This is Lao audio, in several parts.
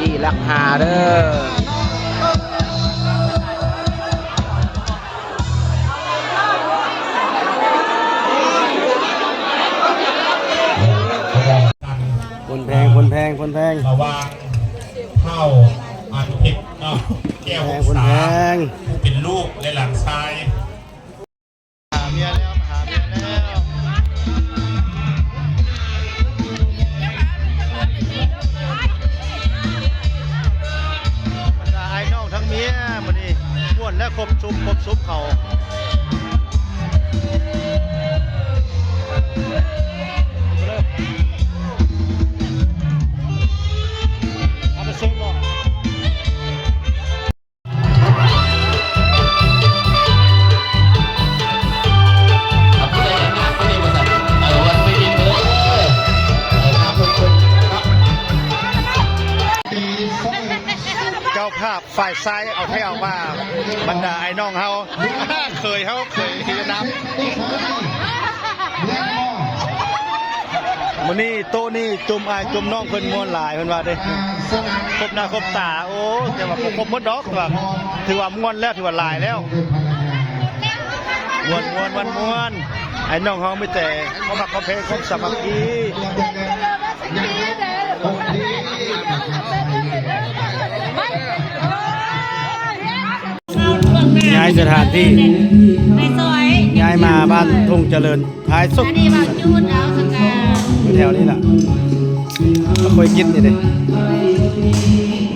ທີ່ຫຼັກຫ້າເດີ. ຄົນແພງ ຄົນແພງ ຄົນແພງ ລະຫວ່າງທ້າວອານຸເພັກເນາະ ແກ້ວວົງສາ ຜູ້ເປັນລູກ ແລະ ຫຼານຊາຍ. ຫາເມຍແລ້ວ ຫາເມຍແລ້ວ ບັນດາອ້າຍນ້ອງທັງເມຍ ມື້ນີ້ມ່ວນແລ້ວ ຄົບຊຸມ ຄົບຊຸມເຂົາ ເອົາໄປເຊີບບໍ່? ເຈົ້າພາບຝ່າຍຊາຍເອົາແທ້ເອົາວ່າ ບັນດາອ້າຍນ້ອງເຮົາ ເຂີຍເຮົາ ເຂີຍເວຍດນາມ. ມື້ນີ້ໂຕະນີ້ຈຸ່ມອ້າຍຈຸ່ມນ້ອງເພິ່ນມ່ວນຫຼາຍເພິ່ນວ່າເດ້ ຄົບໜ້າຄົບຕາ ໂອ້ ແຕ່ວ່າບໍ່ຄົບໝົດດອກ ແຕ່ວ່າຖືວ່າມ່ວນແລ້ວ ຖືວ່າຫຼາຍແລ້ວ ມ່ວນ ມ່ວນ ມ່ວນ ມ່ວນ ອ້າຍນ້ອງເຮົາມີແຕ່ຄວາມຮັກຄວາມແພງ ຄວາມສາມັກຄີ. ຍ້າຍສະຖານທີ່ ຍ້າຍມາບ້ານທົ່ງຈະເລີນ ທ້າຍສຸດ ອັນນີ້ວ່າຈູດເອົາສະກາ ຢູ່ແຖວນີ້ລະ ມາຄຸຍກິນນີ້ເດ້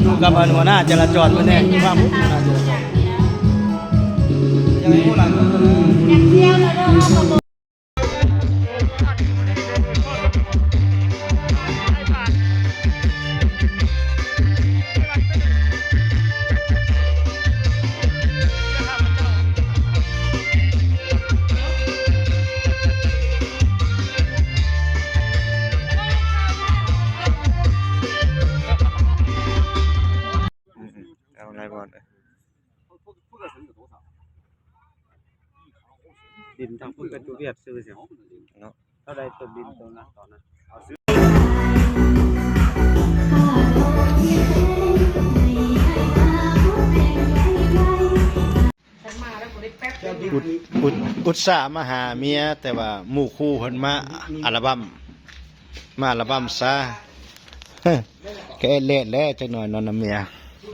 ຢູ່ກັບອັນຫົວໜ້າຈະລາຈອນເພິ່ນແດ່ ຢູ່ພາກພຸ້ນ ຫົວໜ້າຈະລາຈອນ ຢ່າງຜູ້ຫຼັງ ເອົາໄລບອດ ດິນທາງພຸ້ນກະຈຸວຽດຊື່ຊິເນາະ ເຮົາໄດ້ຕົ້ນດິນໂຕນັ້ນຕອນນັ້ນ ເອົາຊື້. ອຸດ ອຸດ ອຸດສ່າມາຫາເມຍ ແຕ່ວ່າໝູ່ຄູ່ເພິ່ນມາອາລະບັ້ມ ມາອາລະບັ້ມຊາ ກະແອດແລດແລ້ວຈັກໜ້ອຍນອນນຳເມຍ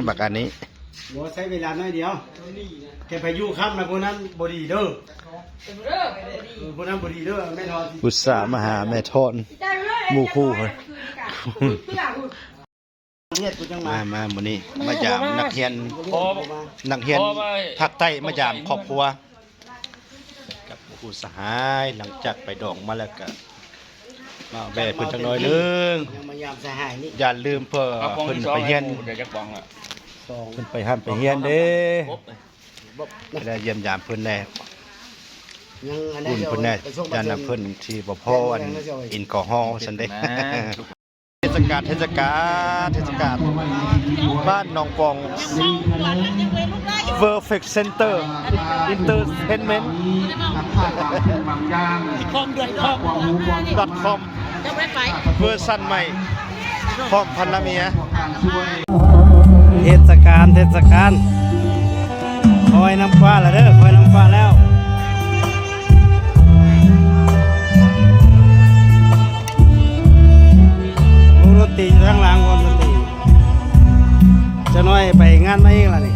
ບັກອັນນີ້ ບໍ່ ໃຊ້ເວລາໜ້ອຍດຽວ ແຕ່ໄປຢູ່ຄ່ຳນະ ຜູ້ນັ້ນບໍ່ດີເດີ ເອີ ຜູ້ນັ້ນບໍ່ດີເດີ ແມ່ທອນ ອຸດສ່າມາຫາແມ່ທອນ ໝູ່ຄູ່ ມາ ມາ ມື້ນີ້ມາຢາມນັກຮຽນ ນັກຮຽນພາກໃຕ້ ມາຢາມຄອບຄົວ ກັບຄູ່ສະຫາຍ ຫຼັງຈາກໄປດອງມາແລ້ວກະມາແວ່ເພິ່ນຈັກໜ້ອຍໜຶ່ງ ຢ້ານລືມ ເພື່ອເພິ່ນໄປຮຽນ ເພິ່ນໄປຮ່ຳໄປຮຽນເດ້ ໄປໄດ້ຢ້ຽມຢາມເພິ່ນແດ່ ອຸ່ນເພິ່ນແດ່ ຢ້ານເພິ່ນຊິບໍ່ພໍອັນແອລກໍຮໍຊັ້ນເດ້. ເທດສະການ ເທດສະການ ເທດສະການ ບ້ານໜອງປອງ ເວີເຟັກເຊັນເຕີ ເອັນເຕີເທນເມັນ ດອດຄອມ ເວີຊັນໃໝ່ ພ້ອມພັນລະເມຍ. ເທດສະການ ເທດສະການ ຄອຍນ້ຳກວ້າແລ້ວເດີ ຄອຍນ້ຳກວ້າແລ້ວ. ວົງດົນຕີຢູ່ທາງຫຼັງ ວົງດົນຕີ ຈັກໜ້ອຍໄປງານມາອີກລະນີ້.